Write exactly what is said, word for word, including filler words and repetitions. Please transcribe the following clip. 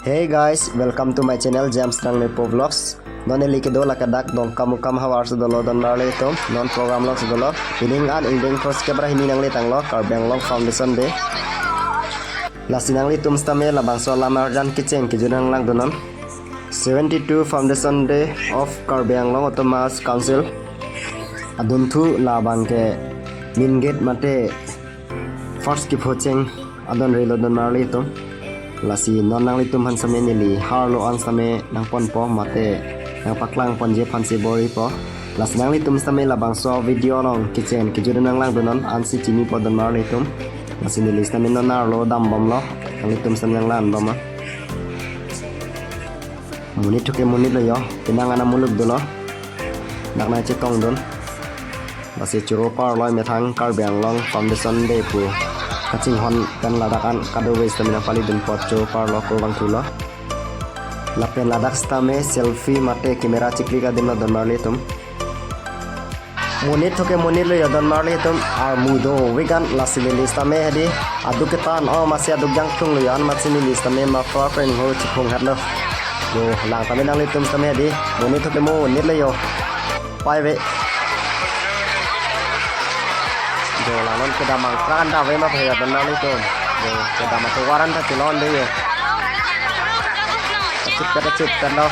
Hey guys, welcome to my channel James Nangnepo Vlogs. Non neli kedo la kadak Dongkamukam havar si dolo don marli atum. Non program along si dolo. Pining an ingdeng throksi kep ra hini nangli tanglo Karbi Anglong Foundation Day. Lasi nanglitum sitame labangso alam arjan kecheng kejut nanglang dunnon. Seventy-two Foundation Day of Karbi Anglong Autonomous Council. Adunthu labang ke main gate mate first kephocheng adon rilo don marli atum. Lasi non nanglitum aphan sitame neli harlo an sitame nangponpo mate nangpaklang ponji aphansi bor-ipo. Lasi nanglitum sitame labangso video along kecheng kejut nanglang dunnon, ansi chinipo don marli atum. Lasi neli sitame non arlo dambomlo, nanglitum sitame nanglangbom. Monit thu ke monit lo jo, penang ana muluk dolo. Dak nangchetongdun. Lasi choro parlo methang Karbi Anglong Foundation Day pu kachinghon pen ladak an kadokave sitame nangpalidun apot choro parlo kurvangthulo. Lapen ladak sitame selfie mate camera chiklik adim lo don marli atum. Monit thu ke monit lo jo don marli atum, armu dovek an. Lasi neli sitame hedi aduk ketan o masi aduk jangthung lo jo, an masi neli sitame muffler pen ho chiphung hat lo. Jo, lang tame nanglitum sitame hedi, monit thu ke monit lo jo. Pai ve. Jo, langnon kedam angkran dave ma phe jo don marli atum. Jo, kedam atovar an ta chelon de jo. Kachit pet, kachit pet lo.